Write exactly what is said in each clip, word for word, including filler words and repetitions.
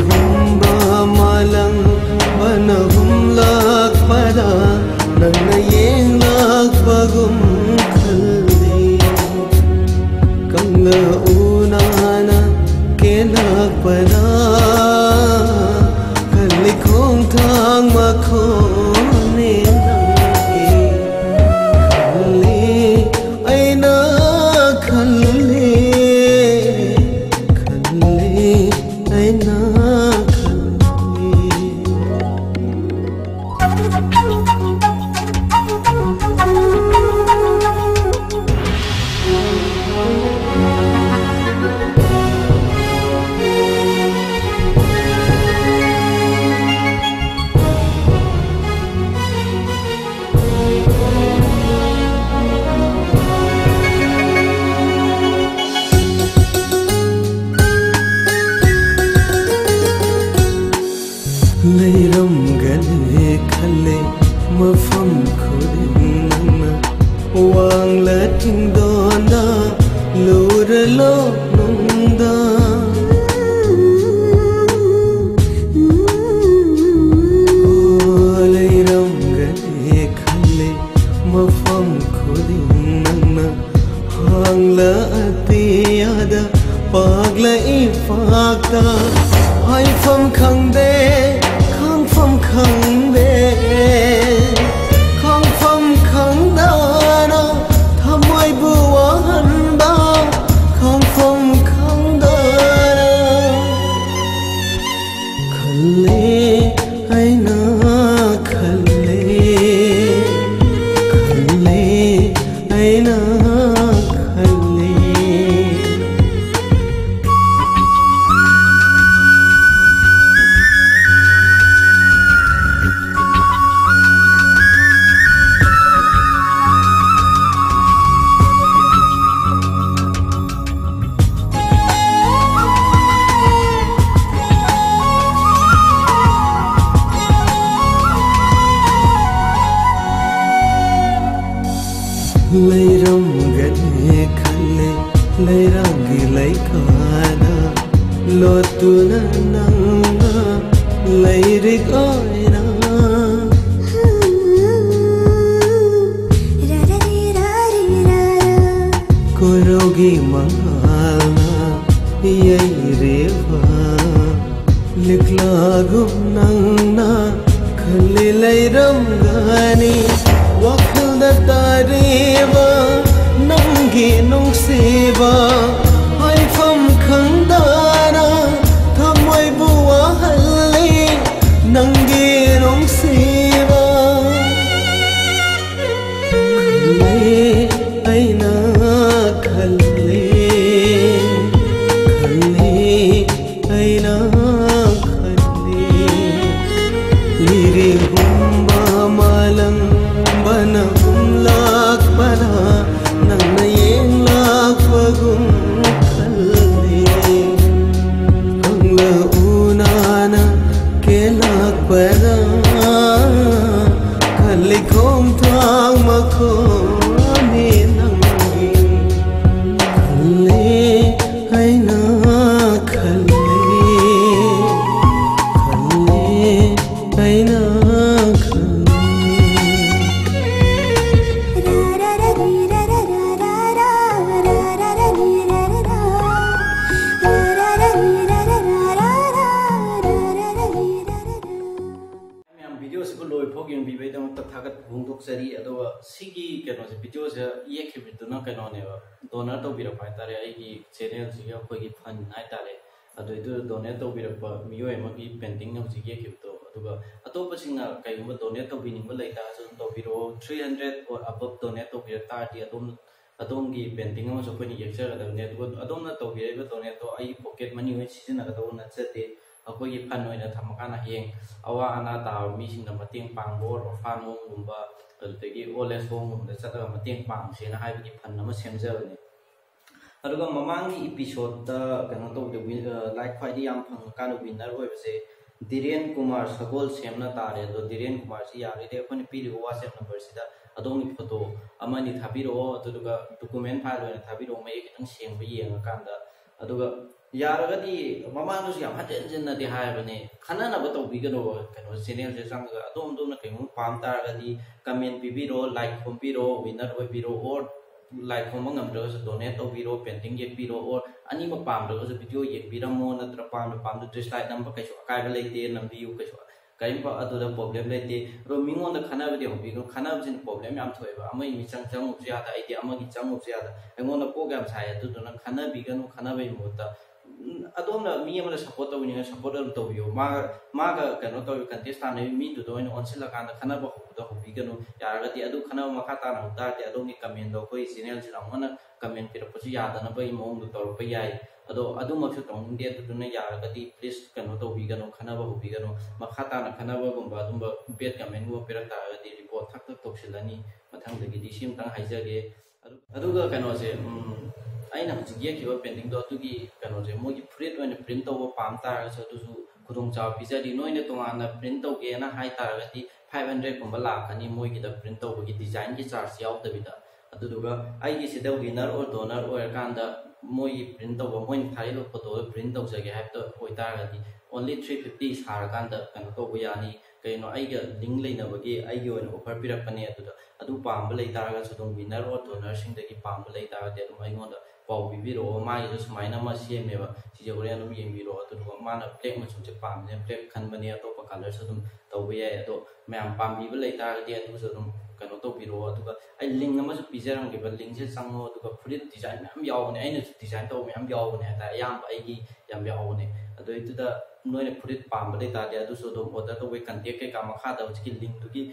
ꯍꯨꯝꯕ ꯃꯥꯂꯪꯕꯅ ꯍꯨꯝꯂꯛꯄꯗ ꯅꯪꯅ ꯌꯦꯡꯂꯛꯄꯒꯨꯝ ꯈꯜꯂꯤ꯫ ꯀꯪꯂ ꯎꯅꯥꯅ ꯀꯦꯜꯂꯛꯄꯗ ꯈꯜꯂꯤ ꯈꯣꯡꯊꯥꯡ ꯃꯈꯣꯟꯅꯦ ꯅꯪꯒꯤ꯫ ꯈꯜꯂꯤ ꯑꯩꯅ ꯈꯜꯂꯤ, ꯈꯜꯂꯤ ꯑꯩꯅ ꯈꯜꯂꯤ꯫ ꯂꯩꯔꯝꯒꯅꯤ ꯈꯜꯂꯦ ꯃꯐꯝ ꯈꯨꯗꯤꯡ ꯅꯪꯅ ꯋꯥꯡꯂ ꯆꯤꯡꯗꯣꯟꯗ ꯂꯨꯔ ꯂꯣꯛꯅꯨꯡꯗ꯫ ꯑꯣ, ꯂꯩꯔꯝꯒꯅꯤ ꯈꯜꯂꯦ ꯃꯐꯝ ꯈꯨꯗꯤꯡ ꯅꯪꯅ ꯍꯥꯡꯂ ꯑꯇꯤꯌꯥꯗ ꯄꯥꯛꯂ ꯏꯄꯥꯛꯇ ꯍꯥꯏꯐꯝ ꯈꯪꯗꯦ, ꯈꯪꯐꯝ ꯈꯪꯗꯦ, ꯈꯪꯐꯝ ꯈꯪꯗꯅ ꯊꯃꯣꯏꯕꯨ ꯋꯥꯍꯟꯕ, ꯈꯪꯐꯝ ꯈꯪꯗꯅ ꯈꯜꯂꯦ ꯑꯩꯅ ꯈꯜꯂꯦ, ꯈꯜꯂꯦ ꯑꯩꯅ ꯈꯜꯂꯦ꯫ ꯂꯩꯔꯝꯒꯅꯤ ꯈꯜꯂꯦ ꯂꯩꯔꯥꯡꯒꯤ ꯂꯩꯀꯥꯗ ꯂꯣꯠꯇꯨꯅ ꯅꯪꯅ ꯂꯥꯏꯔꯤꯛ ꯑꯣꯏꯅ ꯀꯣꯔꯧꯒꯤ ꯃꯉꯥꯜꯅ ꯌꯩꯔꯤꯕ ꯂꯤꯛꯂꯥꯒꯨꯝ ꯅꯪꯅ ꯈꯜꯂꯤ ꯂꯩꯔꯝꯒꯅꯤ꯫ ꯋꯥꯈꯜꯗ ꯇꯥꯔꯤꯕ ꯅꯪꯒꯤ ꯅꯨꯡꯁꯤꯕ ꯍꯥꯏꯐꯝ ꯈꯪꯗꯅ ꯊꯃꯣꯏꯕꯨ ꯋꯥꯍꯜꯂꯤ ꯅꯪꯒꯤ ꯅꯨꯡꯁꯤꯕ꯫ ꯈꯜꯂꯤ ꯑꯩꯅ ꯈꯜꯂꯤ, ꯈꯜꯂꯤ ꯑꯩꯅ ꯈꯜꯂꯤ꯫ ꯂꯤꯔꯤꯍꯨꯝꯕ ꯃꯥꯂꯪꯕꯅ ꯍꯨꯝꯂꯛꯄꯅ ꯅꯪꯅ ꯌꯦꯡꯂꯛꯄꯒꯨꯝ ꯈꯜꯂꯤ꯫ ꯀꯪꯂ ꯎꯅꯥꯅ ꯀꯦꯜꯂꯛꯄꯗ ꯈꯜꯂꯤ ꯈꯣꯡꯊꯥꯡ ꯃꯈꯣꯟꯅꯤ ꯅꯪꯒꯤ꯫ ꯈꯜꯂꯤ ꯑꯩꯅ ꯈꯜꯂꯤ, ꯈꯜꯂꯤ ꯑꯩꯅ ꯈꯜꯂꯤ꯫ ꯃꯌꯥꯝ, ꯚꯤꯗꯤꯑꯣꯁꯤꯕꯨ ꯂꯣꯏ ꯐꯥꯎ ꯌꯦꯡꯕꯤꯕꯩꯗꯃꯛꯇ ꯊꯥꯒꯠꯄ ꯐꯣꯡꯗꯣꯛꯆꯔꯤ꯫ ꯑꯗꯨꯒ ꯁꯤꯒꯤ ꯀꯩꯅꯣꯁꯦ, ꯚꯤꯗꯤꯑꯣꯁꯦ ꯌꯦꯛꯈꯤꯕꯗꯨꯅ ꯀꯩꯅꯣꯅꯦꯕ, ꯗꯣꯅꯔ ꯇꯧꯕꯤꯔꯛꯄ ꯍꯥꯏꯇꯥꯔꯦ, ꯑꯩꯒꯤ ꯆꯦꯅꯦꯜꯁꯤꯒꯤ ꯑꯩꯈꯣꯏꯒꯤ ꯐꯟ ꯍꯥꯏꯇꯥꯔꯦ꯫ ꯑꯗꯨꯏꯗꯨ ꯗꯣꯅꯦꯠ ꯇꯧꯕꯤꯔꯛꯄ ꯃꯤꯑꯣꯏ ꯑꯃꯒꯤ ꯄꯦꯟꯇꯤꯡꯅ ꯍꯧꯖꯤꯛ ꯌꯦꯛꯈꯤꯕꯗꯣ꯫ ꯑꯗꯨꯒ ꯑꯇꯣꯞꯄꯁꯤꯡꯅ ꯀꯩꯒꯨꯝꯕ ꯗꯣꯅꯦꯠ ꯇꯧꯕꯤꯅꯤꯡꯕ ꯂꯩꯇꯥꯔꯁꯨ ꯑꯗꯨꯝ ꯇꯧꯕꯤꯔꯛꯑꯣ꯫ Three hundred or above donate ꯇꯧꯕꯤꯔꯛ ꯇꯥꯔꯗꯤ ꯑꯗꯣꯝ, ꯑꯗꯣꯝꯒꯤ ꯄꯦꯟꯇꯤꯡ ꯑꯃꯁꯨ ꯑꯩꯈꯣꯏꯅ ꯌꯦꯛꯆꯒꯗꯕꯅꯤ꯫ ꯑꯗꯨꯒ ꯑꯗꯣꯝꯅ ꯇꯧꯕꯤꯔꯛꯏꯕ ꯗꯣꯅꯦꯠꯇꯣ ꯑꯩꯒꯤ ꯄꯣꯀꯦꯠ ꯃꯅꯤ ꯑꯣꯏꯅ ꯁꯤꯖꯤꯟꯅꯒꯗꯧꯕ ꯅꯠꯆꯗꯦ꯫ ꯑꯩꯈꯣꯏꯒꯤ ꯐꯟ ꯑꯣꯏꯅ ꯊꯝꯃꯀꯥꯟꯗ ꯍꯌꯦꯡ ꯑꯋꯥ ꯑꯅꯥ ꯇꯥꯕ ꯃꯤꯁꯤꯡꯗ ꯃꯇꯦꯡ ꯄꯥꯡꯕ ꯑꯣꯏꯔꯣ, ꯑꯣꯔꯐꯥꯟ ꯍꯣꯝꯒꯨꯝꯕ, ꯑꯗꯨꯗꯒꯤ ꯑꯣꯜ ꯑꯦꯖ ꯍꯣꯝꯒꯨꯝꯕꯗ ꯆꯠꯂꯒ ꯃꯇꯦꯡ ꯄꯥꯡꯁꯦꯅ ꯍꯥꯏꯕꯒꯤ ꯐꯟ ꯑꯃ ꯁꯦꯝꯖꯕꯅꯦ꯫ ꯑꯗꯨꯒ ꯃꯃꯥꯡꯒꯤ ꯏꯄꯤꯁꯣꯗꯇ ꯀꯩꯅꯣ ꯇꯧꯕꯗ ꯋꯤꯟ-, ꯑ, ꯂꯥꯏꯛ ꯈ꯭ꯋꯥꯏꯗꯒꯤ ꯌꯥꯝ ꯐꯪꯉꯀꯥꯟꯗ ꯋꯤꯟꯅꯔ ꯑꯣꯏꯕꯁꯦ ꯙꯤꯔꯦꯟ ꯀꯨꯃꯥꯔ ꯁꯒꯣꯜꯁꯦꯝꯅ ꯇꯥꯔꯦ꯫ ꯑꯗꯣ ꯙꯤꯔꯦꯟ ꯀꯨꯃꯥꯔꯁꯤ ꯌꯥꯔꯒꯗꯤ ꯑꯩꯈꯣꯏꯅ ꯄꯤꯔꯤꯕ WhatsApp ꯅꯝꯕꯔꯁꯤꯗ ꯑꯗꯣꯝꯒꯤ ꯐꯣꯇꯣ ꯑꯃ ꯑꯅꯤ ꯊꯥꯕꯤꯔꯛꯑꯣ, ꯑꯗꯨꯗꯨꯒ ꯗꯣꯀꯨꯃꯦꯟ ꯐꯥꯏꯜ ꯑꯣꯏꯅ ꯊꯥꯕꯤꯔꯛꯑꯣ, ꯃꯌꯦꯛ ꯈꯤꯇꯪ ꯁꯦꯡꯕ ꯌꯦꯡꯉꯀꯥꯟꯗ꯫ ꯑꯗꯨꯒ ꯌꯥꯔꯒꯗꯤ ꯃꯃꯥꯡꯗꯁꯨ ꯌꯥꯝ ꯍꯟꯖꯤꯟ ꯍꯟꯖꯤꯟꯅꯗꯤ ꯍꯥꯏꯕꯅꯦ, ꯈꯟꯅꯅꯕ ꯇꯧꯕꯤꯒꯅꯣ꯫ ꯀꯩꯅꯣ, ꯆꯦꯅꯦꯜꯁꯦ ꯆꯪꯉꯒ ꯑꯗꯣꯝ ꯑꯗꯣꯝꯅ ꯀꯩꯒꯨꯝꯕ ꯄꯥꯝ ꯇꯥꯔꯒꯗꯤ ꯀꯃꯦꯟ ꯄꯤꯕꯤꯔꯣ, ꯂꯥꯏꯛ ꯈꯣꯝꯕꯤꯔꯣ, ꯋꯤꯟꯅꯔ ꯑꯣꯏꯕꯤꯔꯣ, ꯑꯣꯔ ꯂꯥꯏꯛ ꯈꯣꯝꯕ ꯉꯝꯗ꯭ꯔꯒꯁꯨ ꯗꯣꯅꯦꯠ ꯇꯧꯕꯤꯔꯣ, ꯄꯦꯟꯇꯤꯡ ꯌꯦꯛꯄꯤꯔꯣ, ꯑꯣꯔ ꯑꯅꯤꯃꯛ ꯄꯥꯝꯗ꯭ꯔꯒꯁꯨ ꯚꯤꯗꯤꯑꯣ ꯌꯦꯡꯕꯤꯔꯝꯃꯣ, ꯅꯠꯇ꯭ꯔ ꯄꯥꯝꯗ ꯄꯥꯝꯗ ꯗꯤꯁꯂꯥꯏꯛ ꯅꯝꯕ ꯀꯩꯁꯨ ꯑꯀꯥꯏꯕ ꯂꯩꯇꯦ, ꯅꯝꯕꯤꯌꯨ, ꯀꯩꯁꯨ ꯀꯔꯤꯝꯐ ꯑꯗꯨꯗ ꯄ꯭ꯔꯣꯕ꯭ꯂꯦꯝ ꯂꯩꯇꯦ꯫ ꯑꯗꯣ ꯃꯤꯉꯣꯟꯗ ꯈꯟꯅꯕꯗꯤ ꯍꯧꯕꯤꯒꯅꯨ, ꯈꯟꯅꯕꯁꯤꯅ ꯄ꯭ꯔꯣꯕ꯭ꯂꯦꯝ ꯌꯥꯝ ꯊꯣꯛꯑꯦꯕ꯫ ꯑꯃꯒꯤ ꯃꯤ ꯆꯪ ꯆꯪꯉꯨꯕꯁꯨ ꯌꯥꯗ, ꯑꯩꯗꯤ ꯑꯃꯒꯤ ꯆꯪꯉꯨꯕꯁꯨ ꯌꯥꯗ, ꯑꯩꯉꯣꯟꯗ ꯀꯣꯛ ꯌꯥꯝ ꯁꯥꯏ꯫ ꯑꯗꯨꯗꯨꯅ ꯈꯟꯅꯕꯤꯒꯅꯨ, ꯈꯟꯅꯕꯒꯤ ꯃꯍꯨꯠꯇ ꯎꯝ, ꯑꯗꯣꯝꯅ ꯃꯤ ꯑꯃꯗ ꯁꯞꯄꯣꯔꯠ ꯇꯧꯕꯤꯅꯤꯡꯉ ꯁꯞꯄꯣꯔꯠ ꯑꯗꯨꯝ ꯇꯧꯕꯤꯌꯣ꯫ ꯃꯥꯒ ꯃꯥꯒ ꯀꯩꯅꯣ ꯇꯧꯔꯤ ꯀꯟꯇꯦꯁ ꯇꯥꯟꯅꯔꯤꯕ ꯃꯤꯗꯨꯗ ꯑꯣꯏꯅ ꯑꯣꯟꯁꯤꯜꯂꯀꯥꯟꯗ ꯈꯟꯅꯕ ꯍꯧꯕꯗ ꯍꯧꯕꯤꯒꯅꯨ꯫ ꯌꯥꯔꯒꯗꯤ ꯑꯗꯨ ꯈꯟꯅꯕ ꯃꯈꯥ ꯇꯥꯅ ꯍꯧ ꯇꯥꯔꯗꯤ ꯑꯗꯣꯝꯒꯤ ꯀꯃꯦꯟꯗꯣ ꯑꯩꯈꯣꯏ ꯆꯦꯅꯦꯜꯁꯤꯗ ꯑꯃꯨꯛ ꯍꯟꯅ ꯀꯃꯦꯟ ꯄꯤꯔꯛꯄꯁꯨ ꯌꯥꯗꯅꯕꯒꯤ ꯃꯑꯣꯡꯗ ꯇꯧꯔꯛꯄ ꯌꯥꯏ꯫ ꯑꯗꯣ ꯑꯗꯨꯃꯛꯁꯨ ꯇꯧꯅꯤꯡꯗꯦ꯫ ꯑꯗꯨꯗꯨꯅ ꯌꯥꯔꯒꯗꯤ ꯄ꯭ꯂꯤꯁ ꯀꯩꯅꯣ ꯇꯧꯕꯤꯒꯅꯨ, ꯈꯟꯅꯕ ꯍꯧꯕꯤꯒꯅꯨ꯫ ꯃꯈꯥ ꯇꯥꯅ ꯈꯟꯅꯕꯒꯨꯝꯕ ꯑꯗꯨꯝꯕ ꯕꯦꯠ ꯀꯃꯦꯟꯒꯨꯝꯕ ꯄꯤꯔꯛ ꯇꯥꯔꯒꯗꯤ ꯔꯤꯄꯣꯔꯠ ꯊꯛ ꯊꯛ ꯇꯧꯁꯤꯜꯂꯅꯤ꯫ ꯃꯊꯪꯗꯒꯤꯗꯤ ꯁꯤꯃꯇꯪ ꯍꯥꯏꯖꯒꯦ꯫ ꯑꯗꯨ-, ꯑꯗꯨꯒ ꯀꯩꯅꯣꯁꯦ, ꯎꯝ, ꯑꯩꯅ ꯍꯧꯖꯤꯛ ꯌꯦꯛꯈꯤꯕ ꯄꯦꯟꯇꯤꯡꯗꯣ, ꯑꯗꯨꯒꯤ ꯀꯩꯅꯣꯁꯦ, ꯃꯣꯏꯒꯤ ꯐꯨꯔꯤꯠ ꯑꯣꯏꯅ ꯄ꯭ꯔꯤꯟ ꯇꯧꯕ ꯄꯥꯝ ꯇꯥꯔꯒꯁꯨ ꯑꯗꯨꯁꯨ ꯈꯨꯗꯣꯡꯆꯥꯕ ꯄꯤꯖꯔꯤ꯫ ꯅꯣꯏꯅ ꯇꯣꯉꯥꯟꯅ ꯄ꯭ꯔꯤꯟ ꯇꯧꯒꯦꯅ ꯍꯥꯏ ꯇꯥꯔꯒꯗꯤ ꯐꯥꯏꯚ ꯍꯟꯗ꯭ꯔꯦꯗꯀꯨꯝꯕ ꯂꯥꯛꯀꯅꯤ, ꯃꯣꯏꯒꯤꯗ ꯄ꯭ꯔꯤꯟ ꯇꯧꯕꯒꯤ ꯗꯤꯖꯥꯏꯟꯒꯤ ꯆꯥꯔꯖ ꯌꯥꯎꯗꯕꯤꯗ꯫ ꯑꯗꯨꯗꯨꯒ ꯑꯩꯒꯤꯁꯤꯗ ꯋꯤꯟꯅꯔ ꯑꯣꯔ ꯗꯣꯅꯔ ꯑꯣꯏꯔꯀꯥꯟꯗ ꯃꯣꯏꯒꯤ ꯄ꯭ꯔꯤꯟ ꯇꯧꯕ, ꯃꯣꯏꯅ ꯊꯥꯔꯛꯏꯕ ꯐꯣꯇꯣꯗꯣ ꯄ꯭ꯔꯤꯟ ꯇꯧꯖꯒꯦ ꯍꯥꯏꯕꯗ ꯑꯣꯏꯇꯥꯔꯒꯗꯤ only three fifty ꯁꯥꯔꯀꯥꯟꯗ ꯀꯩꯅꯣ ꯇꯧꯕ ꯌꯥꯅꯤ꯫ ꯀꯩꯅꯣ, ꯑꯩꯒ ꯂꯤꯡ ꯂꯩꯅꯕꯒꯤ ꯑꯩꯒꯤ ꯑꯣꯏꯅ ꯑꯣꯐꯔ ꯄꯤꯔꯛꯄꯅꯦ꯫ ꯑꯗꯨꯗ ꯑꯗꯨ ꯄꯥꯝꯕ ꯂꯩ ꯇꯥꯔꯒꯁꯨ ꯑꯗꯨꯝ ꯋꯤꯟꯅꯔ ꯑꯣꯔ ꯗꯣꯅꯔꯁꯤꯡꯗꯒꯤ ꯄꯥꯝꯕ ꯂꯩ ꯇꯥꯔꯒꯗꯤ ꯑꯗꯨꯝ ꯑꯩꯉꯣꯟꯗ ꯄꯥꯎ ꯄꯤꯕꯤꯔꯛꯑꯣ, ꯃꯥꯒꯤꯁꯨ ꯁꯨꯃꯥꯏꯅ ꯑꯃ ꯁꯦꯝꯃꯦꯕ, ꯁꯤꯁꯦ ꯍꯣꯔꯦꯟ ꯑꯗꯨꯝ ꯌꯦꯡꯕꯤꯔꯛꯑꯣ꯫ ꯑꯗꯨꯗꯨꯒ ꯃꯥꯅ ꯕ꯭ꯂꯦꯛ ꯃꯆꯨꯁꯦ ꯄꯥꯝꯃꯤꯅꯦ, ꯕ꯭ꯂꯦꯛ ꯈꯟꯕꯅꯦ, ꯑꯇꯣꯞꯄ ꯀꯂꯔꯁꯨ ꯑꯗꯨꯝ ꯇꯧꯕ ꯌꯥꯏ꯫ ꯑꯗꯣ ꯃꯌꯥꯝ ꯄꯥꯝꯕꯤꯕ ꯂꯩ ꯇꯥꯔꯒꯗꯤ ꯑꯗꯨꯁꯨ ꯑꯗꯨꯝ ꯀꯩꯅꯣ ꯇꯧꯕꯤꯔꯛꯑꯣ꯫ ꯑꯗꯨꯒ ꯑꯩ ꯂꯤꯡ ꯑꯃꯁꯨ ꯄꯤꯖꯔꯝꯒꯦꯕ, ꯂꯤꯡꯁꯦ ꯆꯪꯉꯣ꯫ ꯑꯗꯨꯒ ꯐꯨꯔꯤꯠ ꯗꯤꯖꯥꯏꯟ ꯃꯌꯥꯝ ꯌꯥꯎꯕꯅꯦ, ꯑꯩꯅꯁꯨ ꯗꯤꯖꯥꯏꯟ ꯇꯧꯕ ꯃꯌꯥꯝ ꯌꯥꯎꯕꯅꯦ ꯍꯥꯏꯇꯥꯔꯦ, ꯑꯌꯥꯝꯕ ꯑꯩꯒꯤ ꯌꯥꯝ ꯌꯥꯎꯕꯅꯦ꯫ ꯑꯗꯨꯏꯗꯨꯗ ꯅꯣꯏꯅ ꯐꯨꯔꯤꯠ ꯄꯥꯝꯕ ꯂꯩ ꯇꯥꯔꯗꯤ ꯑꯗꯨꯁꯨ ꯑꯗꯨꯝ ꯑꯣꯔꯗꯔ ꯇꯧꯕꯩ ꯀꯟꯇꯦꯛ ꯀꯩꯀꯥ ꯃꯈꯥꯗ ꯍꯧꯖꯤꯛꯀꯤ ꯂꯤꯡꯗꯨꯒꯤ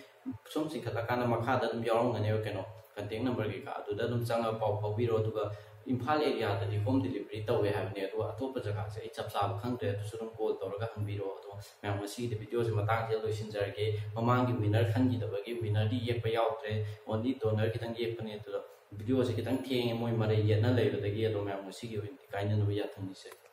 ꯁꯨꯝ ꯆꯤꯡꯈꯠꯂꯀꯥꯟꯗ ꯃꯈꯥꯗ ꯑꯗꯨꯝ ꯌꯥꯎꯔꯝꯒꯅꯦꯕ, ꯀꯩꯅꯣ, ꯀꯟꯇꯦꯛ ꯅꯝꯕꯔ ꯀꯩꯀꯥ, ꯑꯗꯨꯗ ꯑꯗꯨꯝ ꯆꯪꯉꯒ ꯄꯥꯎ ꯐꯥꯎꯕꯤꯔꯣ꯫ ꯑꯗꯨꯒ ꯏꯝꯐꯥꯜ ꯑꯦꯔꯤꯌꯥꯗꯗꯤ ꯍꯣꯝ ꯗꯤꯂꯤꯚꯔꯤ ꯇꯧꯋꯦ ꯍꯥꯏꯕꯅꯦ꯫ ꯑꯗꯨꯒ ꯑꯇꯣꯞꯄ ꯖꯒꯥꯁꯦ ꯑꯩ ꯆꯞ ꯆꯥꯕ ꯈꯪꯗ꯭ꯔꯦ, ꯑꯗꯨꯁꯨ ꯑꯗꯨꯝ ꯀꯣꯜ ꯇꯧꯔꯒ ꯍꯪꯕꯤꯔꯣ꯫ ꯑꯗꯣ ꯃꯌꯥꯝ, ꯉꯁꯤꯒꯤꯗꯤ ꯚꯤꯗꯤꯑꯣꯁꯦ ꯃꯇꯥꯡꯁꯤꯗ ꯂꯣꯏꯁꯤꯟꯖꯔꯒꯦ꯫ ꯃꯃꯥꯡꯒꯤ ꯋꯤꯟꯅꯔ ꯈꯟꯈꯤꯗꯕꯒꯤ ꯋꯤꯟꯅꯔꯗꯤ ꯌꯦꯛꯄ ꯌꯥꯎꯗ꯭ꯔꯦ, ꯑꯣꯟꯂꯤ ꯗꯣꯅꯔ ꯈꯤꯇꯪ ꯌꯦꯛꯄꯅꯦ꯫ ꯑꯗꯨꯗ ꯚꯤꯗꯤꯑꯣꯁꯦ ꯈꯤꯇꯪ ꯊꯦꯡꯉꯦ, ꯃꯣꯏ ꯃꯔꯩ ꯌꯦꯠꯅ ꯂꯩꯕꯗꯒꯤ꯫ ꯑꯗꯣ ꯃꯌꯥꯝ, ꯉꯁꯤꯒꯤ ꯑꯣꯏꯅꯗꯤ ꯀꯥꯏꯅꯅꯕ ꯌꯥꯊꯪ ꯅꯤꯖꯔꯤ꯫